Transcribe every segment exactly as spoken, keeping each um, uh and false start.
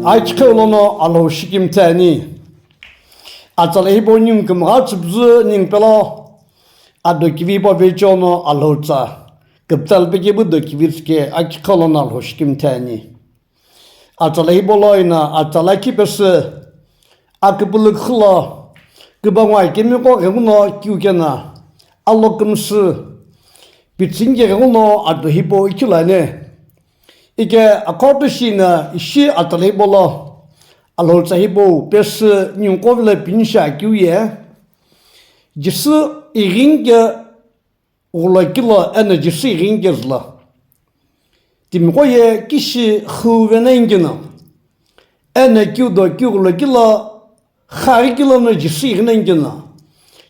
Achi qheu lono Alhou shikimthe ani. Atsala hipau ningu kümgha tsüpüzü ningu pelo, ado kivi hipau vecheono Alhou tsa küpütsa lüpeke bu do kivi tsüke achi qheu lono Alhou shikimthe ani. Atsala hipau lo ina atsala kipesü aküpülü khülo kübangwa kemiko ghenguno kiu kena alo kümsü pitsinge ghenguno ado hipau ichilane. Ike akoto shina ishi atsala hipau lo Alhou tsa hipau pesü ningu qo vile pinisha kiu ye. Jisü ighinge ghulo kilo eno Jisü ighinge zülo timiqo ye kishi xüve nengino eno kiu do kiu ghulo kilo xaghi kilo no Jisü ighi nengino.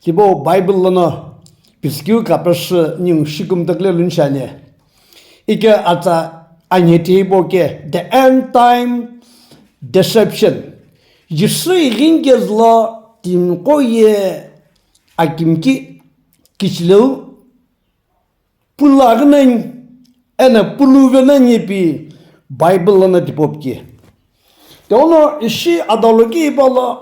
Tipau Bible lono pisikiu kapesü ningu shikumtakle lunshane. Ike atsa anhete hipau ke the end time deception. Jisü ighinge zülo timiqo ye akimki kichileu pulaghi nani eno puluve nani ipi Bible lono tipau piki. Tilono ishi adaloki ipalo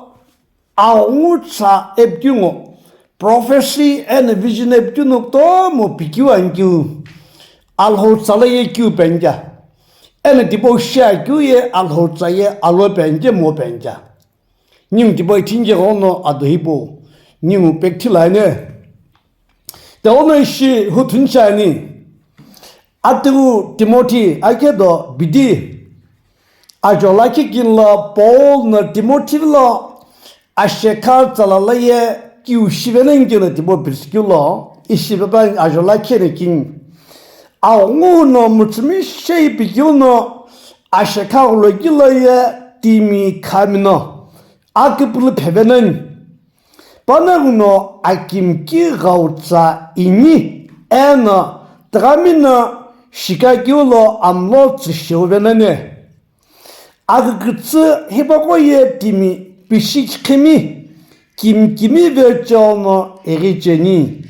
aghungu tsa epikeu ngo prophecy eno vision epikeu no kutomo pikiu ani kiu Alhou tsa lo ye kiu penja. Eno tipau shi akeu ye Alhou tsa ye alo penje mo penja. Ningu tipau ithinje ghono ado hipau ningu pekthi laine. Tilono ishi huthu nchani. Atigu Timothy akedo bidi. Ajo lakhi kinlo Paul no Timothy lo ashekha tsala lo ye kiu shive nengino tipau pisikiu lo ishi pepa ajo lakhi ne king. Aghungu no mütsümishei pikiu no ashekha ghulo kilo ye timi khamino aküpülü pheve nani. Panongu no akimki ghau tsa ini eno tüghami no shikakeu lo amlo tsüsheuve nani. Akükütsü hipaqo ye timi pishi chikimi kimkimi vecheono ighicheni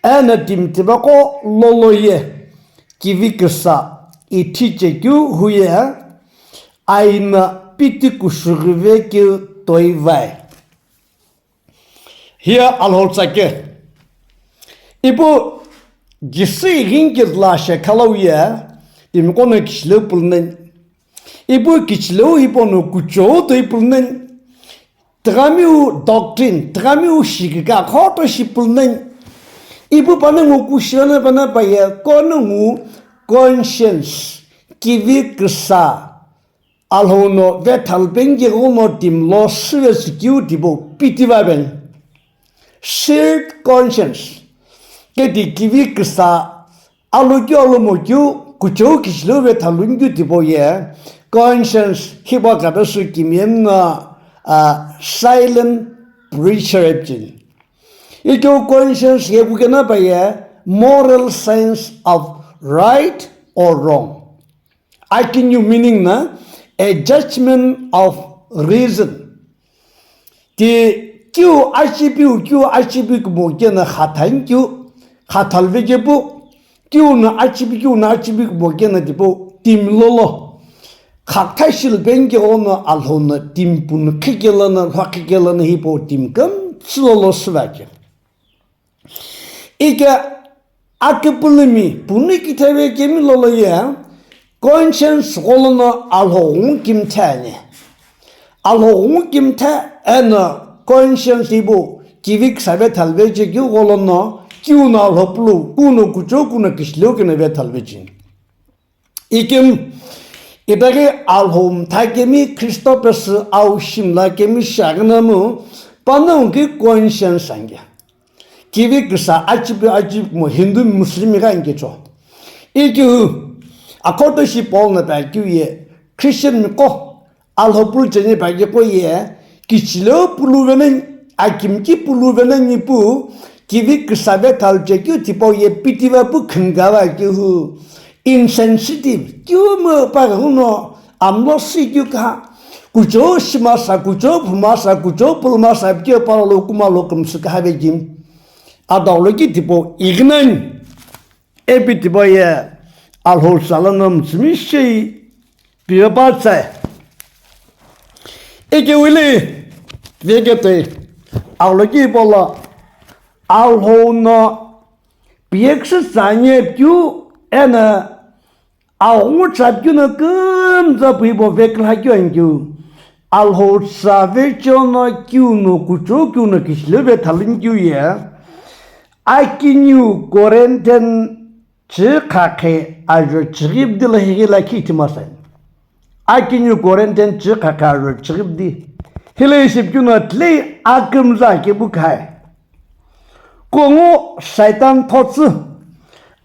eno timi tipaqo lolo ye kivi küsa ithi chekeu huye aina piti kushughive keu toivai. Hiya Alhou tsa ke. Ipu Jisü ighinge zülo ashekha lo ye timiqo no kichileu puluneni. Ipu kichileu hipau no kuchou toi puluneni. Tüghamiu doctrine, tüghamiu shikika khoto shi puluneni. Ipu panongu kushilana pana paye konongu conscience kivi küsa Alhou no vethalu pengeghono timi lo süve sikeu tipau piti va peni. Seared conscience. Keti kivi küsa alokeu alomokeu kuchou kichileu vethalu ngikeu tipau ye conscience hipau kapesü kimiye no, ah, silent preacher epcheni. Ikeu conscience ye kukena paye moral sense of right or wrong. Akiniu meaning na a judgment of reason. Ti kiu achipiu kiu achipi kumo kena khathan kiu khathalve kepu kiu no achipi kiu no achipi kumo kena tipau timi lolo. Khakthashil pengeghono Alhou no timi punu khikelo no lhwa khikelo no hipau timi kümtsü lolo süvake. Ike aküpülümi punu kitheve kemi lolo ye conscience gholono Alhou ghungu kimthe ani. Alhou ghungu kimthe eno conscience ipu kivi küsa vethalu vechekeu gholono kiu no Alhou pulu, kuno kuchou kuno kichileu keno vethalu vecheni. Ikim, itaghi Alhou mtha kemi Khristo pesü au shimla kemi shiaghi namu, panongu ki conscience ange. Kivi küsa achipi achipi kumo Hindu Muslim ghi angecho. Ikeu, akoto shi Paul no pa keu ye Christian miqo, Alhou pulu cheni pa keqo ye kichileu puluve nani, akimki puluve nani pu, kivi küsa vethalu chekeu tipau ye piti va pu khingava keu insensitive, kiu mo pa ghuno amlo si keu kha, kuchou shimasa, kuchou phumasa, kuchou pulumasa, keu pa lo kuma lo kumsü kha ve kim. Adaulo ki tipau ighi nani. Epi tipau ye Alhou tsa lono mütsümishei pivepa tsa. Ike wili veketoi, agholoki hipau lo Alhou no piyeküsü tsü ani pikeu eno aghungu tsa pikeu no kümtsü pu hipau vekülha keu ani keu. Alhou tsa vecheo no keu no kuchou keu no kichileu vethalu ani keu ye. Akiniu Corinthian chighi khakhe ajo chighi bidi lo highi lakhi ithima sai. Akiniu Corinthian chighi khakhe ajo chighi bidi. Hile ishi pikeu no tile akümza kepu khai. Kungu Saitan thotsü.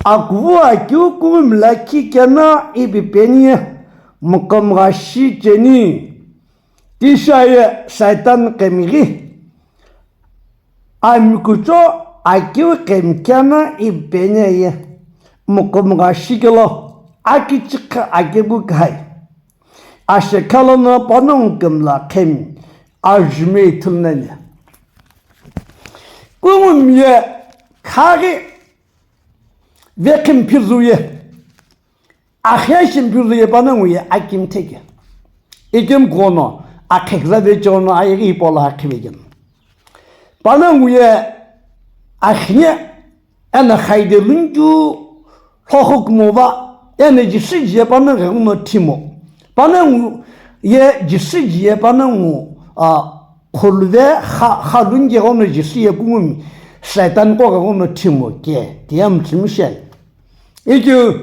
Akuvu akeu kungumi lakhi keno ipi peni ye mukumgha shi cheni. Tisha ye Saitan kemighi. Amikucho akeu kemkena ipeni ye mukumgha shikelo akichikha akepu khai. Ashekha lono panongu kümla khemi ajumi ithulu nani. Kungumi ye khaghi vekhimi phizu ye. Axia shimpiu ye panongu ye akimthe ke. Ikim kono akhekza vecheo no ayeghi hipau lo akhi vekeno. Panongu ye akhine eno khaide lunghu lhokhukmo va eno jisü jiye panongu ghenguno thimo. Panongu ye jisü jiye panongu a khuluve kha kha lunghu ghenguno jisü ye kungumi Saitan ko ghenguno thimo ke tiye mthimi sheni. Ikeu,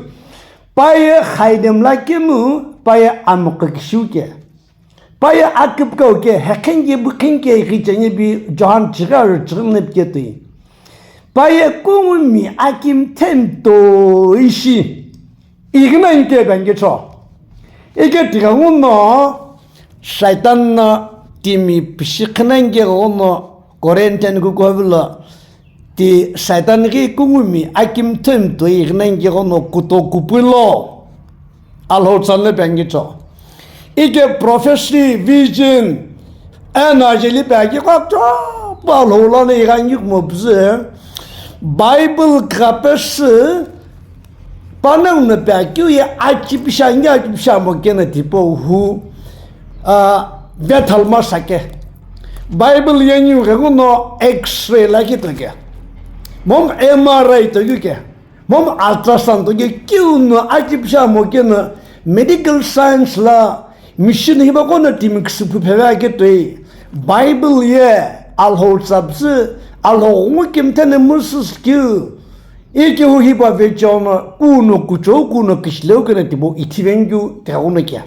paye khaidem lakemu, paye amukha kishiu ke. Paye akipkau ke, hekhenke bukhenke ghichanye bi Johan chighi ajo chighi nepiketoi. Paye kungumi akimthe mtoi shi. Ighi na inke bangkecho. Ike tighenguno Saitan no timi pishi khinanke ghenguno Corinthian kukuhavilo. Ti Saitan ghi kungumi akimthe mtoi ighinanke ghenguno kuto kupui lo Alhou tsa no pe angicho. Ike prophecy, vision, eno ajeli pe aki kha chopu Alhou lono ighangi kumo püzü. Bible khapesü panongu no pe akeu ye achipisha angi achipisha mo keno tipau hu a vethalma sake. Bible ye niu ghenguno X-ray lakhi toke. Mom M R I toku ke. Mom ultrasound toke keu no achipisha mo keno medical science la machine hipaqo no timi küsüphu pheve aketoi. Bible ye Alhou tsa püzü Alhou ngu kimthe no müsü keu. Ikehu hipau vecheo no kuno kuchou kuno kichileu keno tipau ithivengeu tighenguno kea.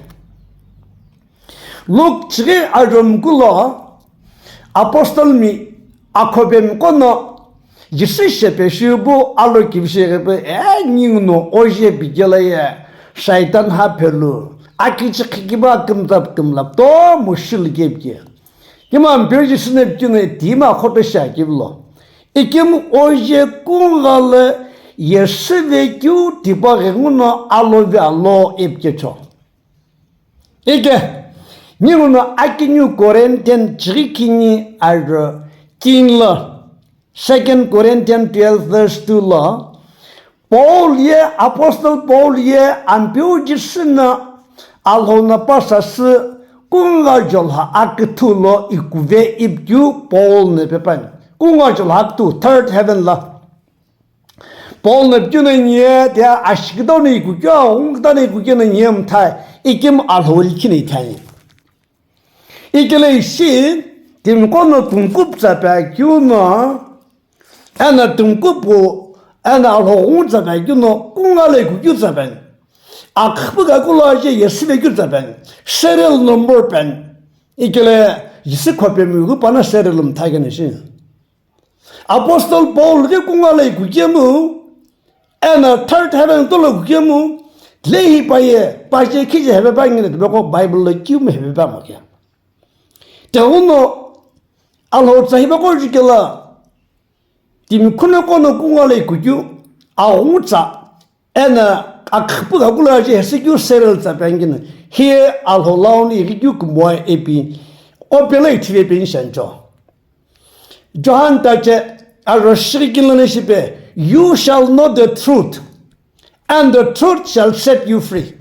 Luke chighi ajo muku lo apostle mi akhopemi qo no Jisü shepe shipu alo kivishi ghipe e ningu no oje pikela ye Saitan haphelu akichi khikiba kümtap kümlap tomo shilu kepike. Kima mpeu Jisü ne pikeu no tima khope shi akivilo. Ikimu oje kunga le yesü vekeu tipa ghenguno alo ve alo ipikecho. Ike, ninguno akiniu Corinthian chighi kini ajo kini lo, Second Corinthians twelve verse two lo, Paul ye, Apostle Paul ye, Ampeu Jisü no Alhou no pasasü kunga jolha aküthu lo ikuve ipikeu Paul no pepani. Kunga jolha aküthu, third heaven lo. Paul no pikeu no niye, tiya ashikütau no ikukeu, aghungu kütau no ikukeu no niye mthai, ikim Alhou likhi no ithai. Ikele ishi, timiqo no tungkupu tsa pe akeu no, eno tungkupu, eno Alhou ghungu tsa pe akeu no, kunga lo ikukeu tsa pe ani. Akhüpüka kulo aje yesü vekeu tsa pe ani. Serial number pe ani. Ikele Jisü khopemi ghi pano serial mthai keno shi. Apostle Paul ghi kunga lo ikukemu, eno third heaven to lo ikukemu, tilehi paye, pache khije hepe pa ngina tibeqo Bible lo kiumu hepe pa mo kea. Tighenguno Alhou tsa hibeqo jukela, timi khunoqo no kunga lo ikukeu, aghungu tsa, eno akhüpüka kulo aje hesü keu serial tsa pe ani keno, hiye Alhou lau no ighi keu kumoe ipi, ope lo ithivepeni shencho. Johan tache ajo shighi kini lono shipe, "You shall know the truth, and the truth shall set you free."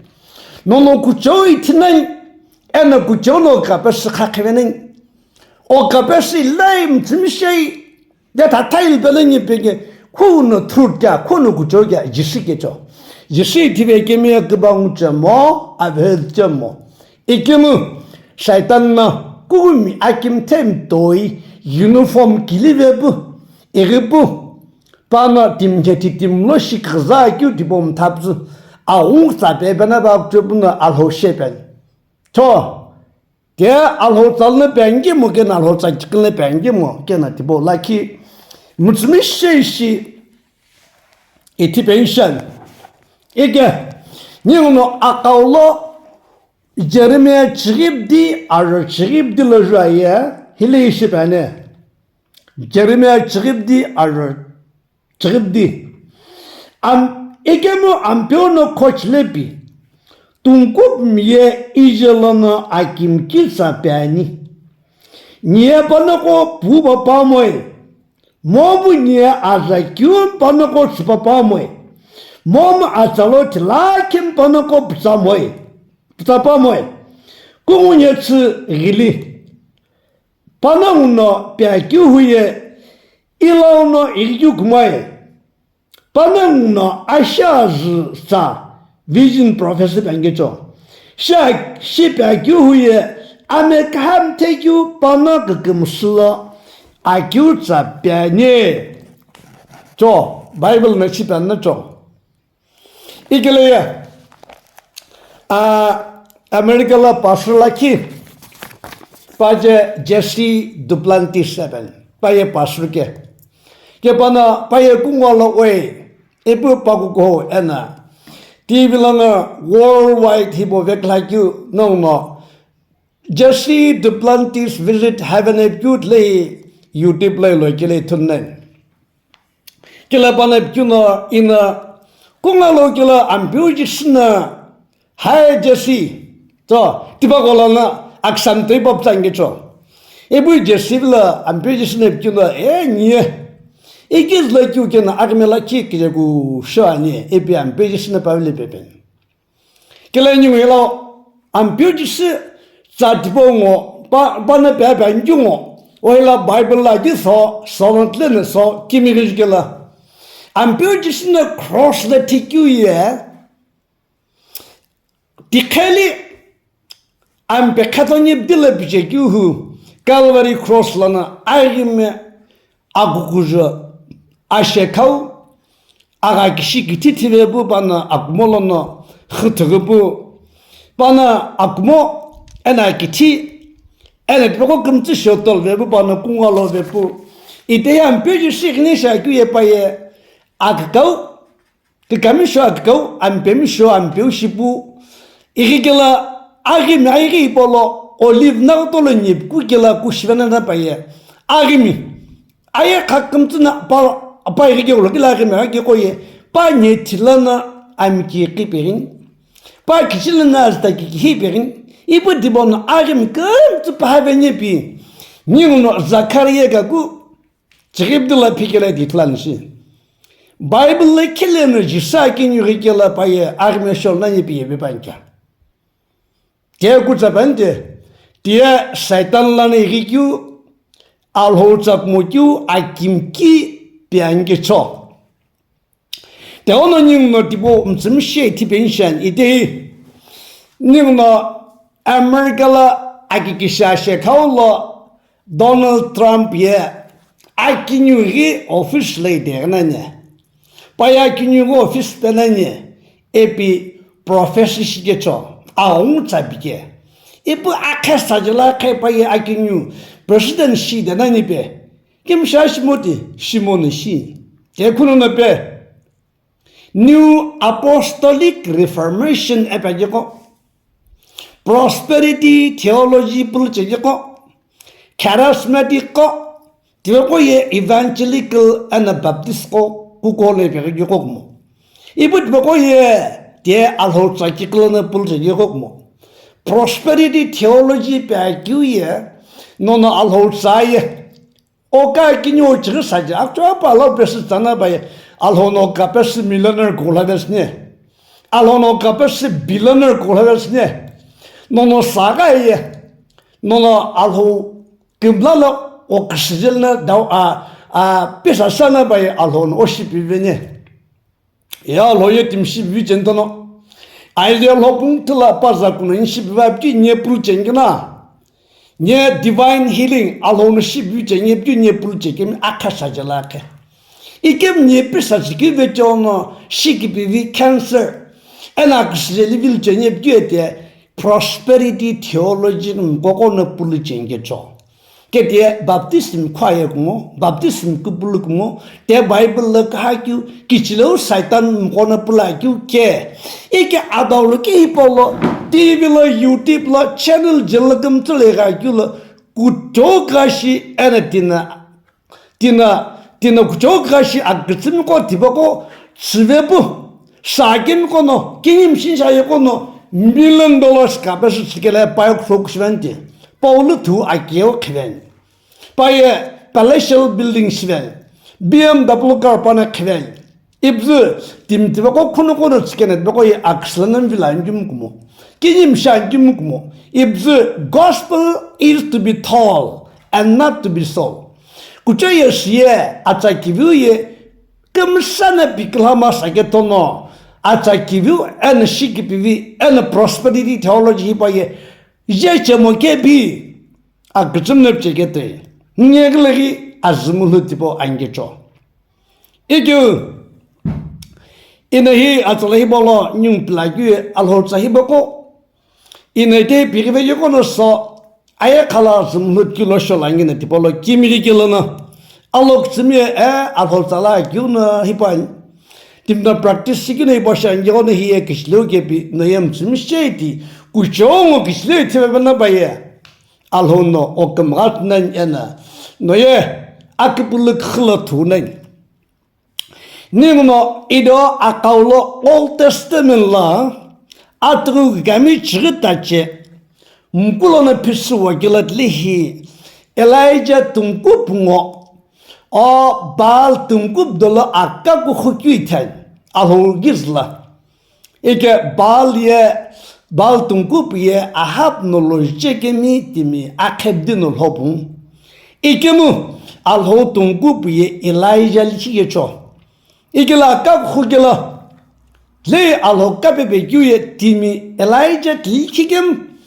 Nono kuchou ithi nani, eno kuchou no okapesü khakhiveneni. Okapesü ilai mtsümishei, de thatha ilbeneni penge, khuno thurkea, khuno kuchou kea, Jisü kecho. Jisü ithive kemi ya kübangu chemo, avhel chemo. Ikemu, Shaitan na, kumi akim them toi, uniform kilivepu, iripu, pano timkhe titim lo shikhiza keu tipau mthapüzü, aghungu tsa pepena ba kuchopuna alhou shepen. Cho, ke alhou tsalna pengimo, kena alhou tsakikilna pengimo, kena tipau lakhi, mtsümishei shi, ithi pension. Ike, ninguno akaulo, Jeremiah chighipdi, aro chighipdi lo juaye, hile ishi pene. Jeremiah chighipdi, aro chighipdi. Am, ikemu Ampeu no khochile pi, tungkup miye ije lono akimki tsa peani. Niye panoko pu papamoe, momu niye aza kiu panoko tsu papamoe, momu atsalo thilakhi panoko putsamoe, putsapamoe, kungu nye tsü ghili. Panongu no piakeu huye, ilau no ighikeu kumoe. Panongu no ashazü tsa vision prophecy piangecho. Sha, shi piakeu huye, ame kaham thekeu pano kükümsü lo akeu tsa piani. Cho, Bible no shi pianna cho. Ikeleya, a, America la pastor lakhi, paje Jesse Duplantis seven, paye pastor ke. Ke pana paye kungwa lo we, ipu pakuko ena. T V lono worldwide hibo veklakeu nongno Jesse Duplantis visit heaven epikeu tile YouTube lo ilo kele thunen. Kila pana pikeu no ina kungalo kila Ampeu Jisü na, "Hi Jesse." To, tipa kola na aksam toi pap tsange cho. Ebu Jesse la Ampeu Jisü na pikeu no, "E, nie. Ikiz la kiu kena agmela ki kile ku sho ani, ebi Ampeu Jisü na pavle pepen." Kila ningu ilo Ampeu Jisü tsa tipau ngo, pa, pana pia pia nju ngo, oila Bible la ji so, so no tle ne so, kimi ri kila. Ampeu Jisü na cross la thikiu ye, tikheli ampe khatoni bdila biche kiu hu, Calvary cross lana aghime akukujo ashekhau, agha kishi kithi thive pu pana akumo lono khüthüghü pu, pana akumo ena kithi, ena tipaqo kümtsü shotol ve pu pana kungalo ve pu. Iteya Ampeu Jisü ighini shi akeu ye paye akükau, kükami sho akükau, ampemi sho ampeu shipu, ighi kela aghimi aighi ipolo olive naghuto lo nipku kela kushivena na paye aghimi. Aye kha kümtsü na pa, pa ighi keghulo kila aghimi aghi keko ye, pa nyethi lana amki kiperin, pa kichi lana azta ki kihiperin, ipu dibono aghimi kümtsü pahave nyepi, ninguno Zakaria kaku, chighipdi la phikela di ithulu ani shi. Bible lo khileno Jisü akiniu ghikela paye aghime shol nani piye pe pancha. Tiye kutsa pante, tiye Satan lana ighikeu, Alhou tsa kumokeu akimki piangecho. Teono ninguno tipau mtsümishei tipeni shiani itehi. Ninguno America la akikisha shekhau lo Donald Trump ye akiniu ghi office lo ideghi nani. Paye akiniu ghi office pe nani, epi prophecy shikecho, aghungu tsa pike. Ipu akhe sajila khe paye akiniu president shi de nani pe. Kimsha shimoti, shimono shi. Ke khuno na pe. New Apostolic Reformation epekeko, Prosperity Theology pulchekeko, Charismatic ko, tipaqo ye Evangelical and Baptist ko, kuko lo epekeko kumo. Ipu tipaqo ye, tiye Alhou tsa kikilo na pulchekeko kumo. Prosperity Theology pe akeu ye, nono Alhou tsa ye. Oka kini ochighi saje, actually, pa lo pesü tsana bai, Alhou no kapesü millionaire kula vesne. Alhou no kapesü billionaire kula vesne. Nono saga ye, nono Alhou kümla lo oküsüjel na dau a, a, pisa sana bai Alhou no oshipi veni. Ya Alhou ye timi shipi vicheni tono. Aile Alhou pung tila paza kuna in shipi va pki nye pulu chengina. Nye divine healing, Alhou no shipiu che nye piu nye pulu che kemi akha shajala khe. Ikem nye pisa chiki ve chono shikipi vi cancer. Ena akishijeli vil che nye piu ete prosperity theology mkoko no pulu che nge cho. Ketie baptism khwaye kumo, baptism kupulu kumo, te Bible le kaha kiu, kichileu Satan mkona pula kiu ke. Ike adau lo ki hipau lo, T V lo, YouTube lo, channel jelo kümtsü le gha kiu lo, kuchoka shi ena tina, tina, tina kuchoka shi akütsümiko tipako, tsüvepu, sakimiko no, kinimshin shayeko no, million dollars ka pesu tsikele payo kusoku shivanti. Paulu thu akeo khiveni. Paye palatial building shiven, B M W car pana khiven. Ibzu timi tipaqo khunu kono tsikene tipaqo ye aksla nam vila ngimu kumo. Kinyi msha ngimu kumo. Ibzu gospel is to be told and not to be sold. Kucho ye shiye atsa kiviu ye kümsana piklama sake tono atsa kiviu ena shikipivi ena prosperity theology hipa ye je chemo kepi. Akütsümnü pcheketoi, ngekülüghi azümulhu tipau angecho. Ikeu, ina hi atsala hipau lo ningu pila keu ye Alhou tsa hipaqo, ina ite pighive yekono so, aye khala azümulhu kilo shola ngina tipau lo kimighi kilono. Alhou kütsümi ye, e, Alhou tsala keu no hipau ani. Timno practice sikino hipau shi angekono hiye kishileu kepi no ye mütsümi sheti, kuchongo kishileu ithivevena paye. Alhou no okümgha tunani ena, noye akipulu khüla thunani. Ninguno ido akaulo Old Testament la atughu kami chighi tache, mkulono phisü wakila tlihi Elijah tungkup ngo, o Baal tungkup dolo akaku khukyu ithani, Alhou gizla. Ike Baal ye, Baal tungkupu ye Ahab no lojiche kemi timi akhebdi no lhopung. Ikemu Alhou tungkupu ye Elijah lichi yecho. Ike la kakhu kela. Le Alhou kapepe kyu ye timi Elijah tilichi kem.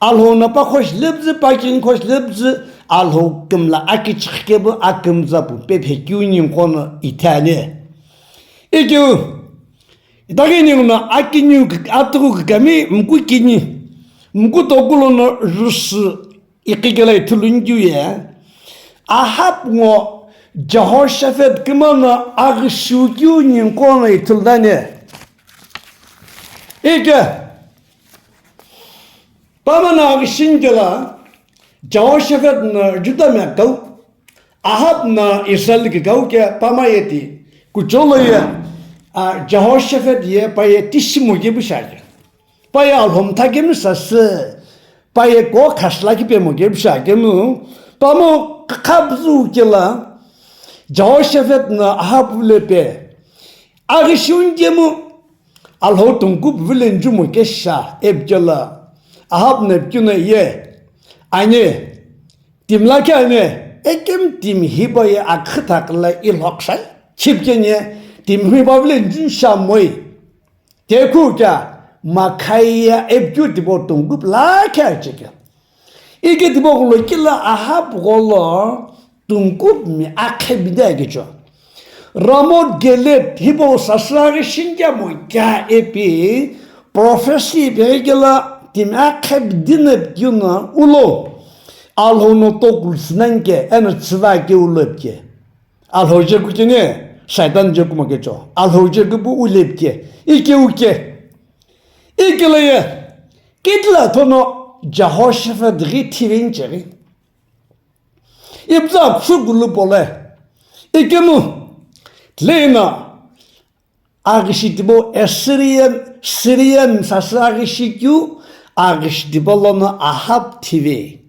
Alhou na pa khosh lebzi, pa king khosh lebzi, Alhou kemla akichikhebu akemza pu pepe kyu nyingkono ithane. Ikeu, itaghi ninguno akiniu atughu kikami mku kini, mku tokulono jusu iqikela ithulu ngiu ye, Ahab ngo Jehoshaphat kümano aghüshiu kiu ninguno ithulu dane. Ike, pamano aghüshi nkela, Jehoshaphat no Judah mia kau, Ahab no Israel kikau ke pama yeti, kucholo ye, a, Jehoshaphat ye paye tishimo kepu shake. Paye Alhou mtha kemi sasü, paye ko khashla kipemo kepu shakemu, pamo khabzu kela, Jehoshaphat no Ahab lepe, aghüshi nkemu, Alhou tungkup vile njumo kesha epikela, Ahab no epikeno ye, anye, Timi lakhi ani, ekem timi hipau ye akhüthakla ilhoksai, chipkeni timi hipau vile njin shamoi. Tekhu kya, Makhaya epikeu tipau tungkup lakhi achekeu. Ike tipau gholo kila Ahab gholo tungkup mi akhebi de akecho. Ramot Gilead hipau sasüghi shinkemo kya ipi prophecy ipi kela timi akhebi dino epikeu no ulo Alhou no tokulu sünanke eno tsüva ke ulo epike. Alhou je kukene, Satan je kumo kecho. Alhou je kupu ulo epike. Ike uke. Ikela ye, kitila thono Jehoshaphat ghi thivincheghi. Ibza psugulu pole. Ikemu, tleina, aghüshi tipau Assyrian, Syrian sasü aghüshi keu, aghüshi tipau lono Ahab thive.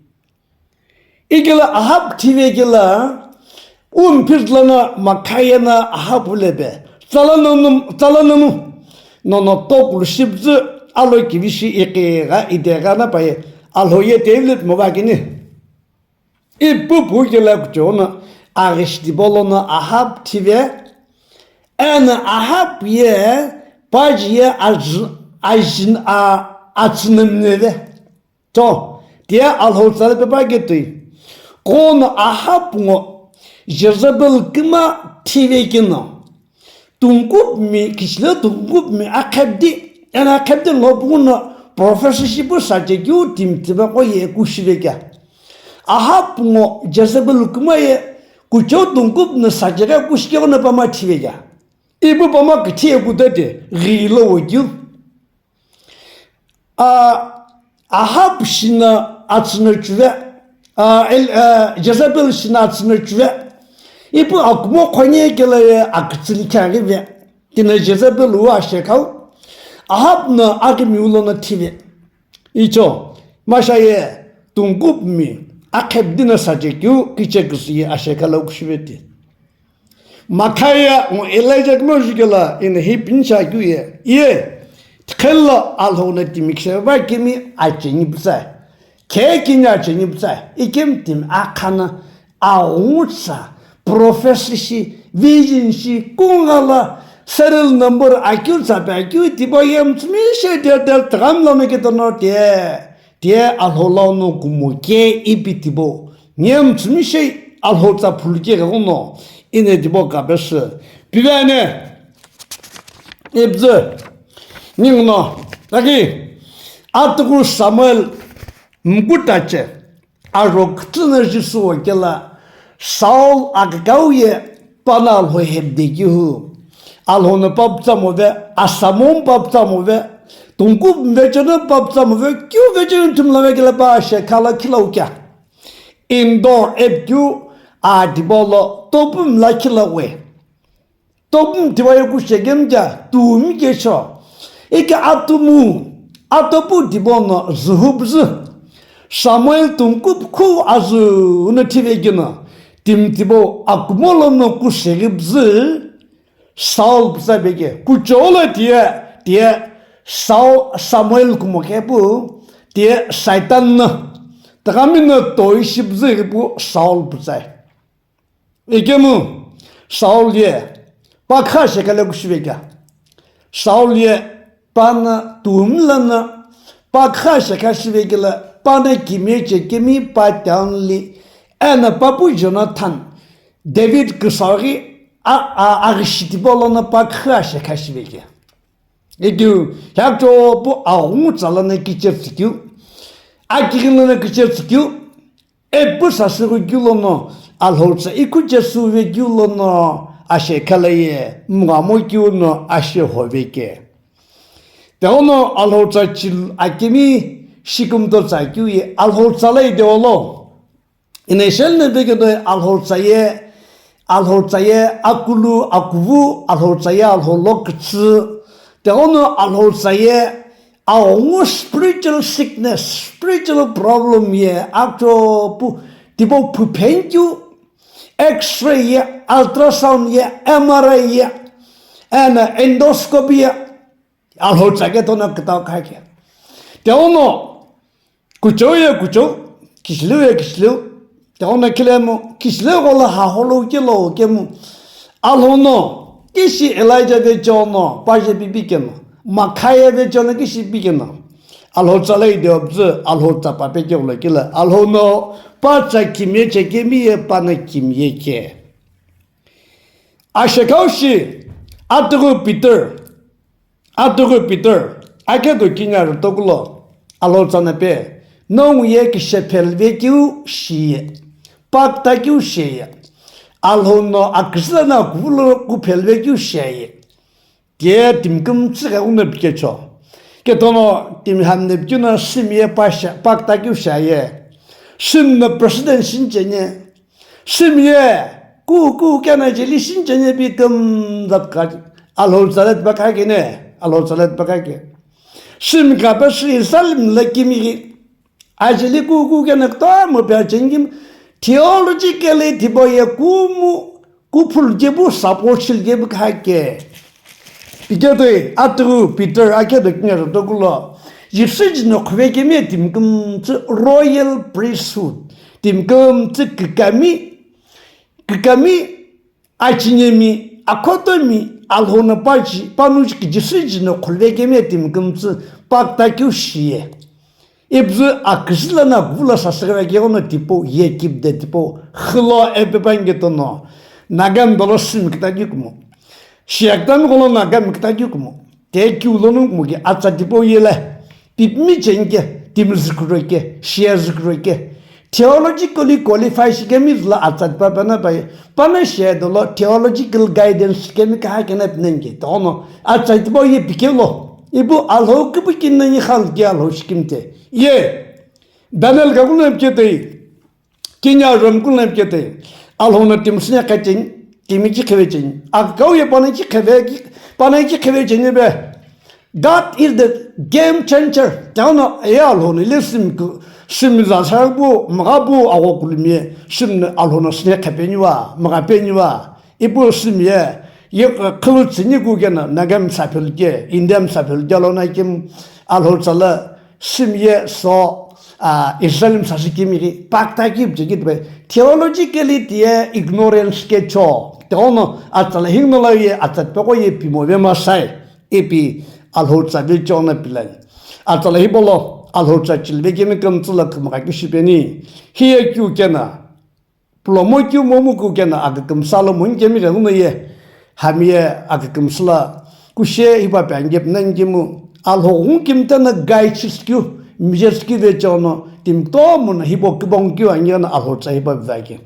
Ikela Ahab thive kela, umphizlana Makhaya na Ahab ulepe. Tsala nomu, tsala nomu. Nono tokulu shipzü, Alo kivishi iqigha idegha na paye Alhou ye David mova kini. Ipu pu kela kuchou no aghishi tipau lono Ahab thive, eno Ahab ye paji ye ajin a atsünamneve. To, tiye Alhou tsa le pepa ketoi. Kono Ahab ngo Jezebel kima thive kino. Tungkupmi, kichile tungkupmi akhepdi, ena akhepdi ngo puno prophecy shipu sache keu timi tipa ko ye kushive kya. Ahab ngo Jezebel kima ye kuchou tungkupni sache kya kushi kya no pama thive kya. Ipu pama kithi ye kutete, ghilo wo kyu. A, Ahab shina atsüna chuve, a, El, a, Jezebel shina atsüna chuve. Ipu akumo khonye kela ye akitsüli khaghive. Tina Jezebel wu ashekhau. Ahab na aghimi ulo na thive. Icho, masha ye, tungkupmi, akhepdi na sache kyu, kiche kusu ye ashekha lo kushiveti. Makhaya ngo Elijah kimo jukela ina hi pincha kyu ye. Ye, tikhelo Alhou na timi kisheva kimi acheni putsai. Khe kini acheni putsai. Ikem timi akhana aghungutsa, prophecy shi, vision shi, kungala, serial number akyu tsape akyu tipa ye mtsumi she de de tram lo me ke tono te. Tiye Alhou lau no kumo ke ipi tipau. Nye mtsumi shei Alhou tsa phulu ke ghono ine tipau kapesü. Pivene. Ipzü. Ningno. Taki. Atuku Samuel mkutache. Aro kutuna Jisu wakela. Saul akakau ye. Pana Alhou hepdeki hu. Alhou no paptsamo ve, asamon paptsamo ve, tungkup mvecheno paptsamo ve, kyu vecheno thumla vekela pa ashe khala khila ukya. Indoor ep kyu a dibolo topum la khila we. Topum tiwa yoku shegem kya tumi kecho. Ike atumu, atopu dibono zuhubzu. Samuel tungkup khu azu uno thive gino. Timtibo akumolo no kushegibzü Saul pütsa beke. Kucholo tiye, tiye Saul, Samuel kumo kepu, tiye Satan no. Takamino toi shibzü kepu Saul pütsa. Ikemu Saul ye pakha shekale kushive kya. Saul ye pana tumlana pakha shekha shive kila pana kimye che kemi pa town li ana papu Jonathan David kusari a a agishiti bolona pakha shekha shive kya. Ikyu hyakcho pu aghungu tsalana kiche tsikyu. Akigilana kiche tsikyu. Epu sasüghü keu lono Alhou tsa ikhu Jesu ve keu lono ashe khalaye mghamo keu no ashe hove ke. Teono Alhou tsa chil akemi shikumto tsa keu ye Alhou tsa lai deolo. Initial ne veke noi Alhou tsa ye Alhou tsa ye akulu akuvu, Alhou tsa ye Alhou lo kütsü, teono Alhou tsa ye aghungu spiritual sickness, spiritual problem ye akcho pu, tipo pu phenkyu, X-ray ye, ultrasound ye, M R I ye, and endoscopy ye, Alhou tsa ke tono kütau kha ke. Teono kuchou ye kuchou, kishileu ye kishileu, teono khilemu, kishileu ghola ha holo kelo kemu. Alhou no kishi Elijah ve chono paje bibi keno, Makhaya ve chono kishi bi keno. Alhou tsa lai deobzü, Alhou tsa pape kelo kila. Alhou no pa tsa kimye che kemi ye pana kimye ke. Ashekhau shi, atugu Peter, atugu Peter, akedo kinya rütokulo, Alhou tsana pe, nongu ye kishe phelve keu shiye, pakta keu shiye, Alhou no aküsüla na kuvulo ku phelve keu shiye. Ke timküm tsügha uno pikecho. Ketono timi hamne pikino simiye pasha, pakta keu shiye. Sim no president shin chenye. Simiye, ku, ku, kena jeli shin chenye pi küm zat ka. Alhou tsalet baka ke ne, Alhou tsalet baka ke. Sim ka pa shi salim la kimi ki. Ajeli ku, ku, kena kto mo pe achengim. Theologically thibo ye kumu, kuphul jebu support shil jebu ka ke. Piketoi atughu Peter akedo kinga rhotokulo, Jisü jino khuvekemi timi kümtsü royal priesthood, timi kümtsü kükami, kükami, achinyemi, akhotomi, Alhou no pachi, panuchi ki Jisü jino khuvekemi timi kümtsü paktakeu shiye. Ipuzü aküzü lono aküvü lo sasüghüve keghono tipau ye kipde tipau xülo epepange tono Nagami dolo simi kütakeu kumo. Shiakütami gholo Nagami kütakeu kumo. Te kiu lono kumo ki atsa tipau yele. Pipimi chenike, timi züküro ke, shia züküro ke. Theologically qualify shikemi zülo atsa tipa pena pai. Pana shia dolo theological guidance shikemi kaha kena pinenike. Tono atsa tipau ye pikelo. Ipu Alhou küpükini nani khalki Alhou shikimthe. Ye, Daniel kakulu ipiketoi, kinya Rome kulu ipiketoi, Alhou no timi süne khecheni, timi chi khevecheni. Akau ye panai chi kheve, panai chi khevecheni be. God is the game changer. Tano ye Alhou no le simi ku, simi za sa bu, mga bu ago kulumie, simi Alhou no süne khepeni wa, mga peni wa. Ipu simi ye, ye khulu tsüni ku kena Nagami saphelu ke, Indiami saphelu ke lo na kim Alhou tsala simi ye so, a, Israelmi sasü kimi ghi paktakeu pchekitpe theologically tiye ignorance ke cho. Teono atsala hingno la ye atsat peko ye pimo ve masai ipi Alhou tsa ve chona pilani. Atsala hipolo Alhou tsa chilve kemi kümtsü la kümgha keu shipeni. Hiye kiu kena Pulomo keu momu keu kena akükümsü lo monikemi ghenguno ye, hami ye akükümsü lo kushe hipa pe angepu nani kemu, Alhou ghungu kimthe no guide shisikeu, mije sikeu vecheono, timi kutomo no hipau kübongu keu ani no Alhou tsa hipa pivake.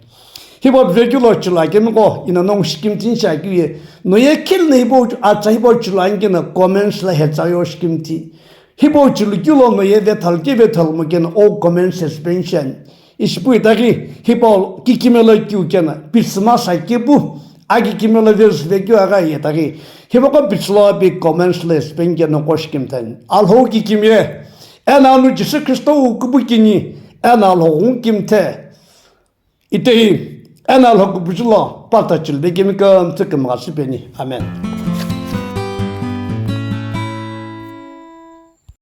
Hipa pivekeu lo chilo akemiqo, ino nongu shikimthi ni shiakeu ye, no ye khilino hipau atsa hipau chilo ani keno comments lo hetsa yo shikimthi. Hipau chilukeu lo no ye vethalu ke vethalu mo keno o comments suspension. Ishi pu itaghi hipau kikimelo keu kena pitsü masa kepu, akikimelo verse vekeu aghi ye itaghi hipaqo pitsü lo pi comments lo suspension no koshi kimthani. Alhou kikimiye, eno anu Jisü Kristo wu küpükini, eno Alhou ghungu kimthe. Itehi, eno Alhou kupuchu lo, pata chilve kemi kümtsü kümgha shipeni. Amen.